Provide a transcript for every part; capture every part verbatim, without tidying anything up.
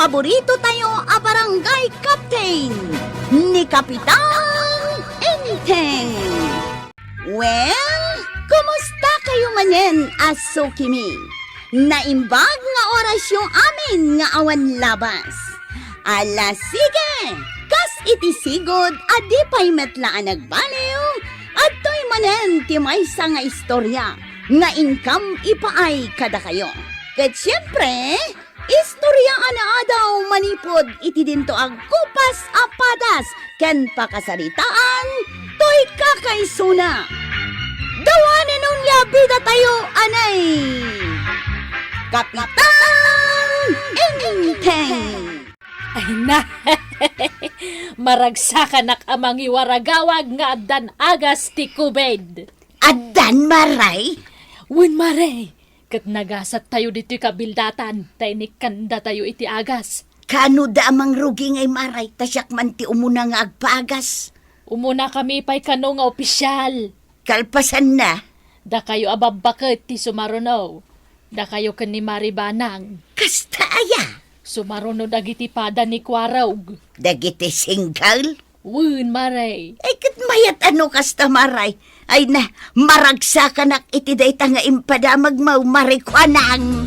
paborito tayo a barangay captain, ni Kapitan Enteng. Well, kumusta kayo manen a sukimi? Naimbag nga orasyo amin nga awan labas. Ala, sige! Kas iti sigud a di pay met la a nagbaliw, adtoy manen ti maysa nga istorya nga inkam ipaay kadakayo. Ket siempre, istorya a naadaw manipud iti dinto a gupas a padas ken pakasaritaan toy kakaisuna. Dawanen onia bidatayo anay Kapitan Enteng. Ay na! Maragsakanak a mangiwaragawag nga addan agas ti covid. Addan, Maray? Wen, Maray. Ket nagasattayo ditoy kabildatan ta inikkandatayo iti agas. Kano da a mangrugi ngay, Maray, ta siak man ti umuna nga agpaagas? Umunakami pay kano nga opisial. Kalpasanna? Dakayo a babbaket ti sumaruno. Dakayo ken ni Mari Banang. Kasta aya? Sumaruno dagiti pada ni Kuarog. Dagiti single? Wen, Maray. Ay, ket mayat a no kasta, Maray. Ay na, maragsakanak iti dayta nga impadamagmo, Mari Kuanang.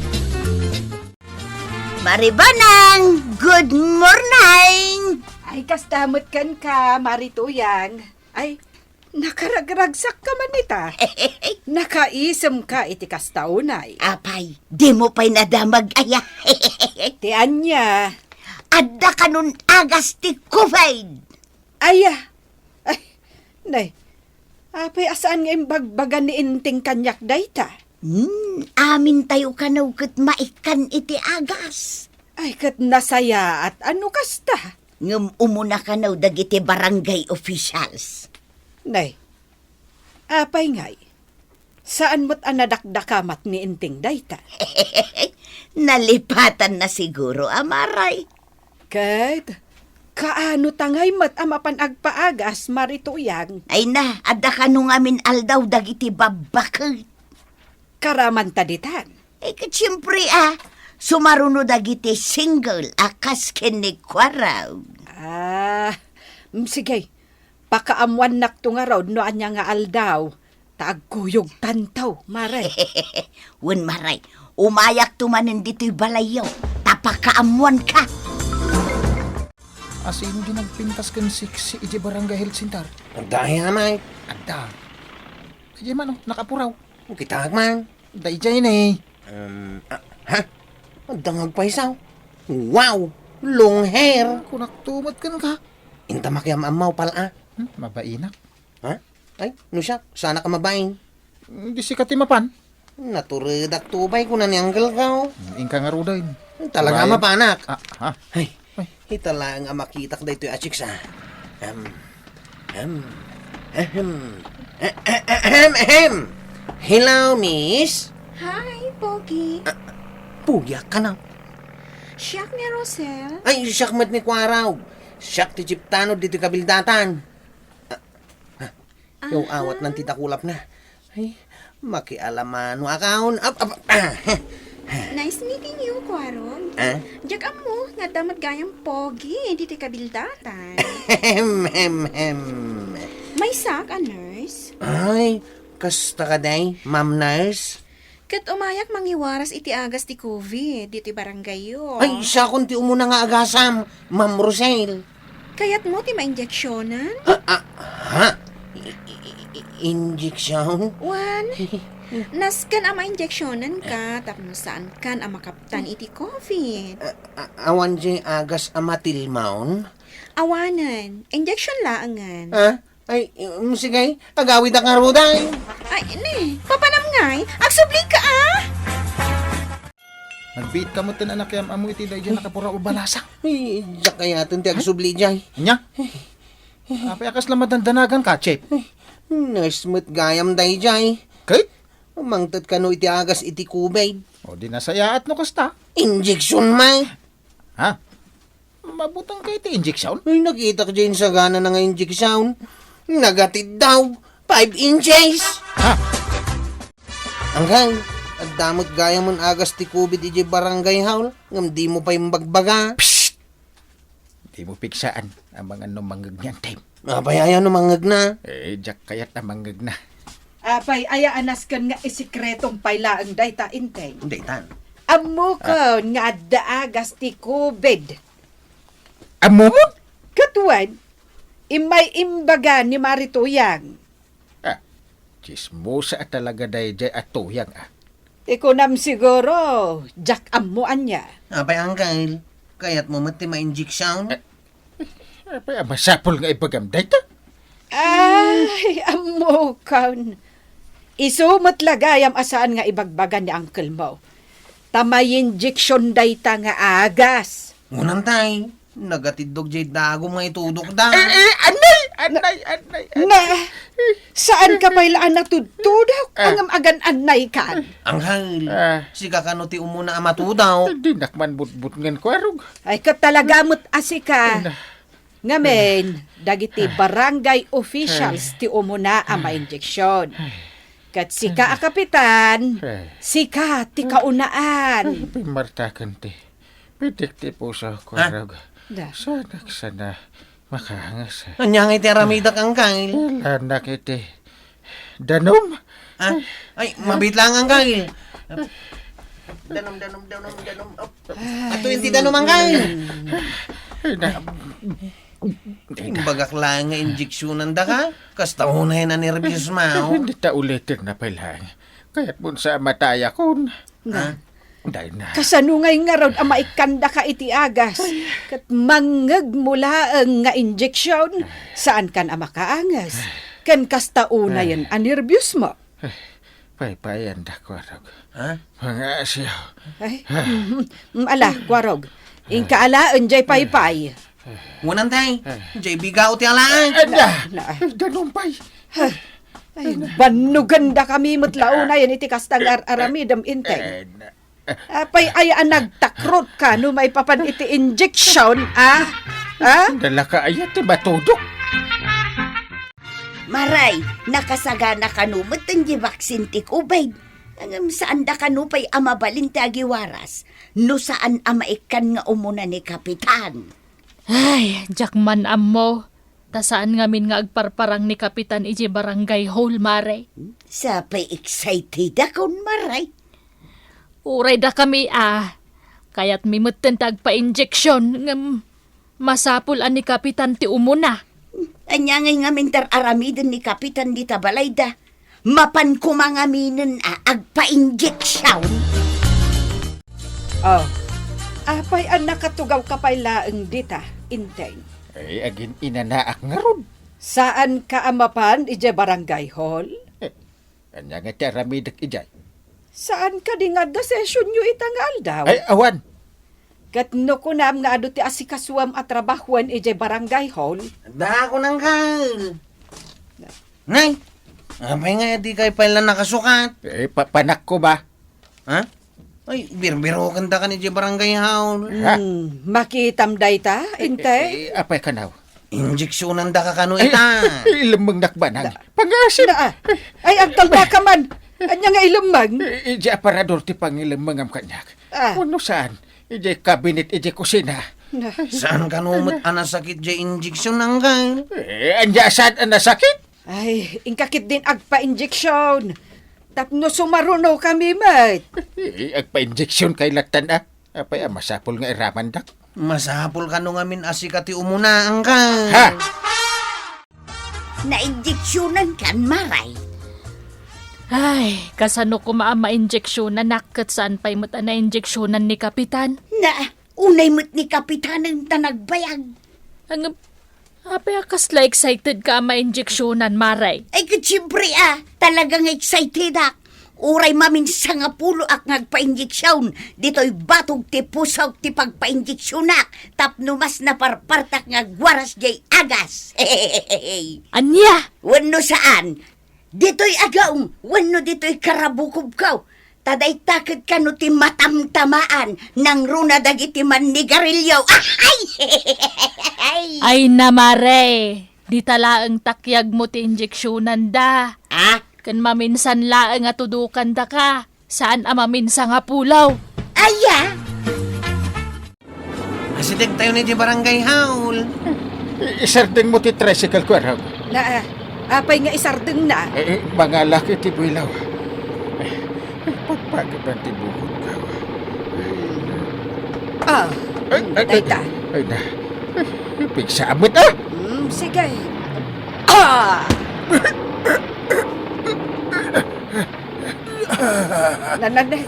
Mari Banang, good morning! Ay, kasta met kenka, Mari Tuyang. Ay, nakaragragsakka man ita. Nakaisemka iti kasta unay. Apay, dimo pay nadamag aya. Ti ania? Adda kanon agas ti covid. Aya. Ay, nay. Apay a saan nga imbagbaga ni Enteng kaniak dayta? Hmm, amintayo kano ket maikkan iti agas. Ay, ket nasayaat a no kasta. Ngem umuna kano dagiti barangay officials. Nay, apay ngay? Saan met a nadakdakamat ni Enteng dayta? Nalipatanna siguro a, Maray. Ket, kaano ta ngay met a mapan agpaagas, Mari Tuyang? Ay na, adda kano ngamin aldaw dagiti babbaket. Karamanta ditan? Eh, ket siempre, a, sumaruno dagiti single a kas ken ni Kuarog. Ah, mm, sige. Pakaammuannakto ngarud no ania nga aldaw, ta agkuyogtanto, Maray. Wen, Maray, umayakto manen ditoy balayyo, ta pakaammuanka. Asino di nagpintas ken siksi iti Barangay Health Center? Adda aya, Mike? Adda. Daydiay man, o, nakapuraw. O, kitaak man. Daydiay ne. Um, ah, ha? Adda nga agpaysaw. Wow! Long hair! Kunakto met kenka. Inta makiam-ammaw, pal-a. Hmm, mabainak. Ha? Ay, no siak, saanak a mabain. Di sika ti mapan? Naturedakto pay, kuna ni Uncle ko. Inka ngaruden. Talaga a mapanak. Ah, ha? Ay, ay. Ita laeng a makitak daytoy a chicks, a. Hem. Hem. Ahem. Ahem, ahem. Hello, miss. Hi, Pogi. Ah, Pogi a kano? Siak ni Rosel. Ay, siak met ni Kuarog. Siak ti chief tanod ditoy kabildatan. Ah, ah. Yo, awat nan ti dakulapna. Ay, makialamano a kaon. Ap, ap, ah, heh, heh. Nice meeting you, Kuarog. Ah? Diak ammo nga adda met gayam Pogi ditoy kabildatan. Hem, hem, hem. Maysak a nurse. Ay, kasta kadi, Ma'am Nurse? Ket umayak mangiwaras iti agas ti covid ditoy barangayyo. Ay, siakon ti umuna nga agasam, Ma'am Rosel. Kayatmo ti mainjeksionan? Ah, ah, ha? I-, i-, i-, injection? Wen, nasken a mainjeksionanka tapno saankan a makaptan iti covid. Ah, ah, awan diay agas a matilmaon? Awanen. Injection laengen. Ah? Ay, um, sige, agawidak ngaruden. Ay, ne, papanam ngay, agsublika, a! Nagbiitka metten a nakiam-ammo iti daydiay nakapuraw a balasa. Ay, diak kayaten ti agsubli diay. Ania? Apay a kasla madandanaganka, Chip? Ay, nurse met gayam daydiay. Ket? Mangted kano iti agas iti covid. O, di nasayaat no kasta. Injection, may. Ha? Mabutengka iti injection? Ay, nakitak diay insagana na nga injection. Nagatid daw. Five inches. Ha? Angkay, Adda met gayamen agas ti covid idiay barangay hall, ngem dimo pay imbagbaga. Psst! Dimo pigsaan amangan no mangngegna, Tim. Apay aya no mangngegna? Eh, diak kayat a mangngegna. Apay aya a nasken nga isikretom pay laeng dayta, Inteng? Daytan. Ammokon nga adda agas ti covid. Ammomon? Ket wen, immay imbaga ni Mari Tuyang. Ah, tsismosa a talaga daydiay a Tuyang, ah. Ti kunam siguro, diak ammo ania. Apay, Uncle, kayatmo met ti mainjection? Eh, apay a masapul nga ibagam dayta? Ay, ammokon. Isu met la gayam a saan nga ibagbaga ni uncle mo. Ta mainjection dayta nga agas. Ngunantay, nagatiddog jay dagum nga itudokda. Eh, eh, anay! Anay, anay, anay. Na, saan ka pay la a natudtudok? Ah. Ngem agan-annay kan? Uncle, ah, sika kano ti umuna a matudok? Dinak man butbutngen, Kuarog. Ay, ket talaga met a sika. Ay, na. Ngamin, dagiti barangay officials ti umuna a mainjection. Ket sika a kapitan, sika ti kaunaan. Ay, pimmartaken ti pitik ti puso, Kuarog. Da. Sanak sana makaangas. Ania ngay ti aramidek, Uncle? Ilanak iti danum. Ah, ay, mabitlangan ka, eh. Danum, danum, danum, danum. Oh. Ato yung ti danum, Uncle. Ay, na. Imbagak laeng nga injeksyonanda ka. Kasta unay na nerbios, mao. Hindi ta ulitin na pay laeng. Kayat mo sa matayakon. Ha? Dayna. Kasano ngay ngarud a maikkandaka iti agas? Ay. Ket mangngegmo laeng nga injection, saan kan a makaangas. Ken kasta unayen a nerbios mo. Ay, paypayan da, Kuarog. Ha? Mga asiw. Ay, mhm. Mm, ala, Kuarog. Inka alaen jay paypay. Ngunantay, jay bigao ti alaen. Anda? Na, na. Danum pay. Ay, bannogenda kami met la unayen iti kasta nga ar-aramidem, Inteng. Eh, na. Apay aya a nagtakrot ka no maipapan iti injection, a? A? Dalaka aya ti matudok. Maray, nakasagana kano met ti vaccine ti covid. Ngem saanda kano pay a mabalin ti agiwaras no saan a maikkan nga umuna ni Kapitan. Ay, diak man ammo. Ta saan ngamin nga agparparang ni Kapitan idiay barangay hall, Mare. Sa pay excited akon, Mare. Uray dakami a. Kayatmi metten ti agpa-injection, ngem masapul a ni Kapitan ti umuna. Ania ngay ngamin ti ar-aramiden ni Kapitan dita balayda? Mapan koma ngaminen a agpa-injection? Oh, apay a nakatugaw ka pay laeng dita, Inteng? Ay, agin-inanaak ngarud. Saan ka a mapan idiay barangay hall? Eh, ania nga ti aramidek idiay? Saan ka di nga adda session yo ita nga aldaw? Ay, awan. Ket no kunam nga adu ti asikasuam a trabahoen idiay barangay hall? Adda kunam, Uncle. Nay, apay nga di kay pay la nakasukat? Eh, pa-, panakko ba? Ha? Ay, birbiroken da kan idiay barangay hall. Ha? Hmm, makitam dayta, Inteng? Eh, eh, apay kanaw? Injeksyonanda ka kano ita. Ilemmengnak banang. Da-, pangasim. Da-, ah. Ay, agtalna ka man. Ania nga ilemmeng? I-, idiay aparador ti pangilemmengam kaniak. Ah. Wenno saan? Idiay kabinet, idiay kusina. Na. Saan kano met a nasakit diay injection, Uncle? Eh, ania saan a nasakit? Ay, inka ketdin agpa-injection. Tapno sumaruno kami met. Eh, agpa-injection kay lattan, a? Apay a masapul nga iramandak? Masapul kano ngamin a sika ti umuna, Uncle. Ha? Nainjeksyonan kan, Maray? Ay, kasano koma a mainjeksyonanak ket saan pay met a nainjeksyonan ni Kapitan? Na, unay met ni Kapitanen ta nagbayag. Ang, apay a kasla excited ka a mainjeksyonan, Maray? Ay, ket siyempre, a, talagang excited ak. Uray mamin sangapuloak nga agpainjeksyon, ditoy batog ti pusok ti pagpainjeksyonak, tapno mas naparpartak nga agwaras diay agas. Ania? Wenno saan, ditoy agawm wenno ditoy karabukobko, ta dayta ket kano ti matamtamaan nangruna dagiti mannigarilyo. Ay! Ay na, Mare, dita laeng takyagmo ti injeksyonanda. Ah? Ken maminsan laeng a tudokandaka. Saan a maminsa nga pulaw. Aya! Asidegtayon iti barangay hall. I-, isardengmo ti tricycle ko, Arog. Na, apay nga isardengna? Eh, eh, mangalak iti builaw. Eh, pagpagapan ti bukod ka. Ah, Ay, ay, ay, dayta. Ay, na. Eh, pigsa met, ah! Hmm, sige. Ah! Nanane,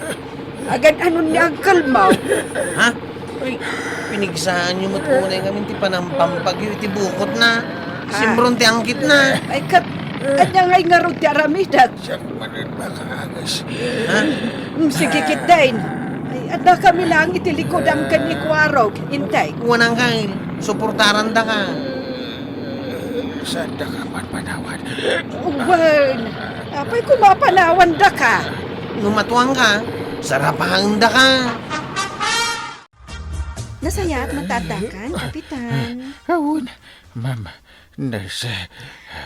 agan-anon ni uncle mo? Ha? Uy, pinigsaanyo met unay ngamin ti panampampagyo iti bukotna. Ah. Simron ti anggitna. Ay, ket, ania ngay ngarud ti aramidek? Siak manen makaangas. Ha? Mm, sige, ketdin. Ay, adda kami lang iti likudan ken ni Kuarog, intay. Wen, uncle, suportarandaka. Saandaka manpanawan? Wen, apay koma a panawandaka? No matuangka, sarapaendaka. Nasayaat met ta addakan, Kapitan. Awan, ma'am. Nasa-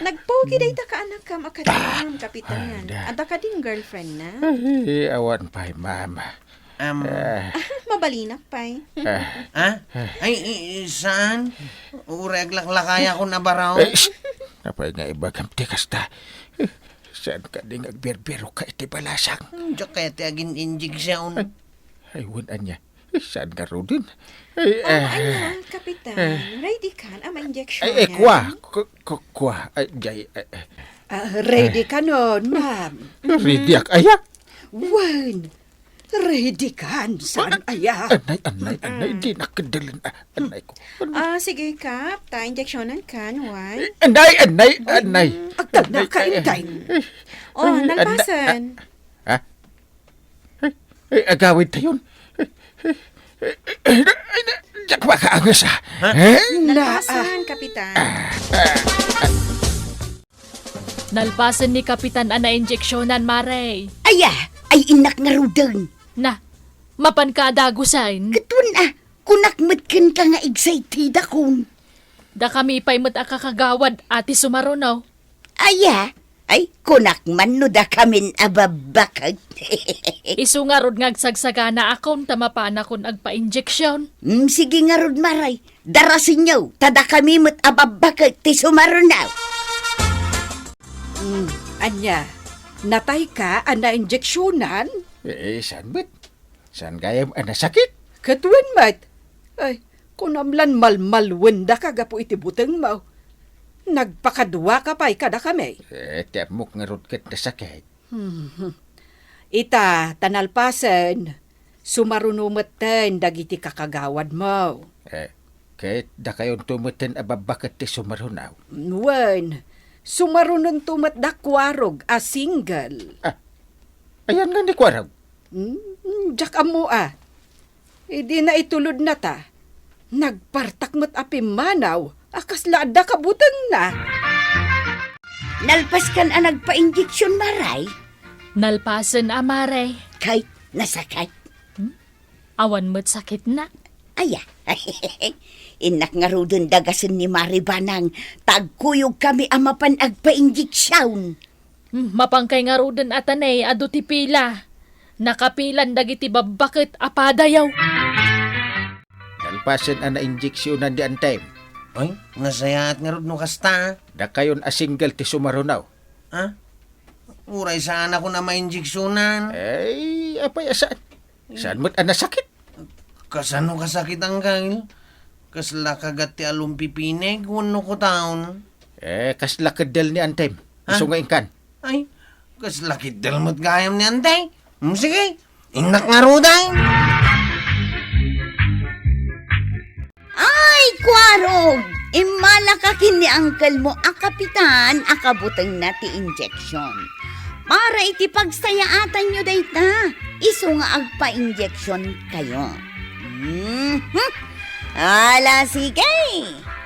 Nagpogi dayta kaanakam a kadam, Kapitan. Ah, da. Adda kadin girlfriend na? Ay, awan pay, ma'am. Am. Ah. Ah, mabalinak pay. Ah. Ha? Ay, i-, i-, saan? Uray aglaklakayakon a baraw. Eh, shh! Apay nga ibagam ti kasta? Saan kadi nga agbirbirokka iti balasang? Hmm, diak kayat ti agin-injection. Ay, ay, wen, ania? Eh, saan ngaruden? Ay, ah, eh, ania, Kapitan? Eh. Ready kan a mainjection? Ay, eh, kua. Ku-, ku-, kua. Ay, jay, eh, eh. Ah, ready kanon, ma'am? Ready ak, aya? Wen, ready kan, saan aya? Anay, anay, anay, di nakadalen, ah, anay ko. Ah, sige, Kap, ta injectionan kan, wen? Anay, anay, anay. Agtalna ka, intay. Oh, nalpasen. Ah, ah, ah. Ay, ay, agawidtayon. Ay, ay, ay, diak makaangas, ah. Ha? Eh? Nalpasen, Kapitan. Nalpasen ni Kapitan a nainjeksionan, Mare. Aya, ay innak ngaruden. Na, mapanka a dagusen? Ket wen, ah, kunak met kenka nga excited akon. Dakami pay met a kakagawad a ti sumaruno. Aya, ay, kunak man no dakamin a babbaket. Isu ngarud nga agsagsaganaakon ta mapanakon agpainjeksion. Mm, sige ngarud, Mare. Darasenyo, ta dakami met a babbaket ti sumaruno. Mm, ania, natayka a nainjeksionan? Eh, saan met? Saan gayam a nasakit? Ket wen met. Ay, kunam lan malmalwendaka gapu iti butengmo. Nagpakaduaka pay kadakami. Eh, ti ammok ngarud ket nasakit. Hmm. Ita, ta nalpasen, sumaruno metten dagiti kakagawadmo. Eh, ket dakayonto metten a babbaket ti sumaruno. Wen, sumarunonto met da Kuarog a single. Ah, ayan nga ni Kuarog? Hmm, diak ammo a. Idi naitulodna ta, nagpartak met a pimmanaw a kasla adda kabutengna. Nalpaskan a nagpainjeksion, Mare? Nalpasen a, Mare. Kay, nasakit? Hmm? Awan met sakitna. Aya, innak ngaruden dagasen ni Mare Banang, ta agkuyogkami a mapan agpainjeksion. Hmm, mapankay ngaruden a tanay adu ti pila. Nakapilan dagiti babbaket a padayaw. Nalpasen a nainjeksionan ni Antem. Ay, nasayaat ngarud no kasta. Dakayon a single ti sumaruno. Ha? Uray saanakon a mainjeksionan. Ay, apay a saan? Saan met a nasakit? Kasano kasakit, Angkel? Kasla kagat ti alumpipineg wenno kutaon? Eh, kasla keddel ni Antem. Ha? Isu nga inkan. Ay, kasla keddel met gayam ni Ante. Hmm, sige, innak ngaruden. Ay, Kuarog! Immalaka ken ni uncle mo a kapitan a kabutengna ti injection. Para iti pagsayaatanyo dayta, isu nga agpa-injection kayo. Mhm. Ala, sige!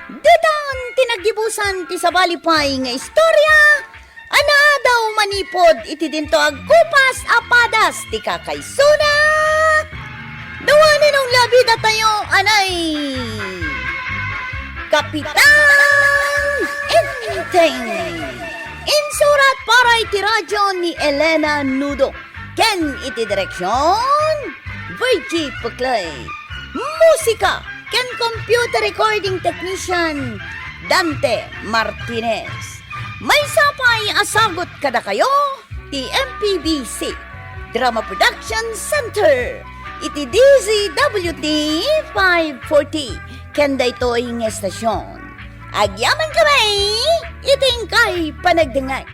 Daytan ti naggibusan ti sabali pay nga istorya a naadaw manipud iti dinto agkupas a padas ti kakaisuna. Dua ni Nong Labida tayo, anay! Kapitan Enteng. Insurat para iti radyo ni Elena Nudo. ken iti direksion, Virgie Puclay. Musika ken computer recording technician, Dante Martinez. Maysa pay a sagut kadakayo ti M P B C Drama Production Center iti D Z W T five forty ken daytoy nga estasion. Agyaman kami iti inkay panagdengngeg.